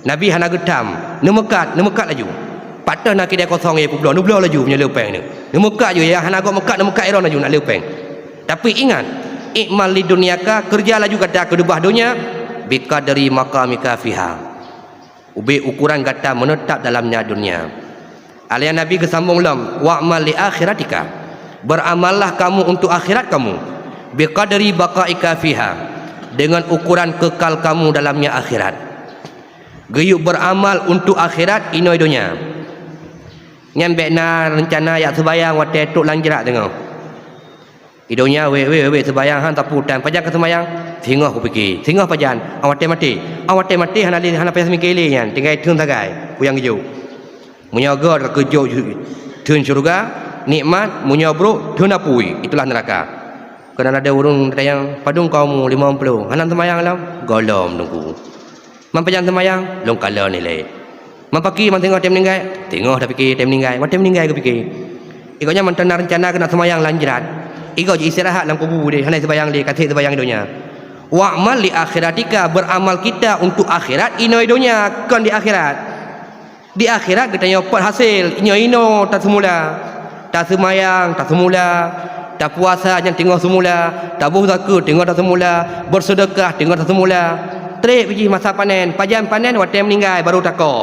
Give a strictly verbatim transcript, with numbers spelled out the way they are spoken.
Nabi hana geutam, neumeukat, neumeukat laju. Pat teuh na kidai kosong nyang peubloe, neubloe laju meunyoe le péng nyoe. Neumeukat laju, nyang hana gob meukat, neumeukat droe laju nak le péng. Tapi ingat, "I'mal li dunyaka," keureuja laju gata keu leubeh donya, "biqadri maqamika fiha," ubé ukuran gata meuneutab dalam nyan donya. Alèh Nabi geusambông lom, "Wa'mal li akhiratika," beuramallah kamu untuk akhirat kamu, "biqadri baqaika fiha," deungon ukuran keukal kamu dalam nyan akhirat. Geuyue beuramal untuk akhirat inoe donya. Nyan bèk na reuncana jak seubayang watèe trok lam jrat teungoh. I donya wék-wék-wék seubayang han tapeutan, pajan ka seumayang, singoh kupike, singoh pajan, 'oh watèe maté, 'oh watèe maté hana lé, hana payah seumiké lé nyan, tinggai theun sagai, peue nyang geujok. Meunyoe göt ka geujok theun syeuruga, nikmat, meunyoe brok, theun apui, itulah neuraka. Keunan ada ureueng tanyong, "Padum kau mu limong ploh, hana seumayang lom?" "Gohlom, Teungku." "Man pajan seumayang?" "Lôn kalon ilèe." "Man paki, man singoh tém meuninggai?" "Singoh tapike tém meuninggai, watèe meuninggai geupike." Igoe nyan mantong na reuncana keuneuk seumayang lam jrat. Igoe jiistirahat lam kubu deh, hana seumayang lé, ka sép seumayang donya. "Wa'mal li akhiratika," beuramal kita untuk akhirat inoe donya, kon di akhirat. Di akhirat geutanyoe pot hasé, nyoe inoe taseumula. Taseumayang, taseumula. Tapuasa nyan teungoh seumula. Taboh zakeuet teungoh taseumula. Beuseudeukah teungoh taseumula. Trép jih masa panen. Pajan panen, watèe meuninggai baru takoh.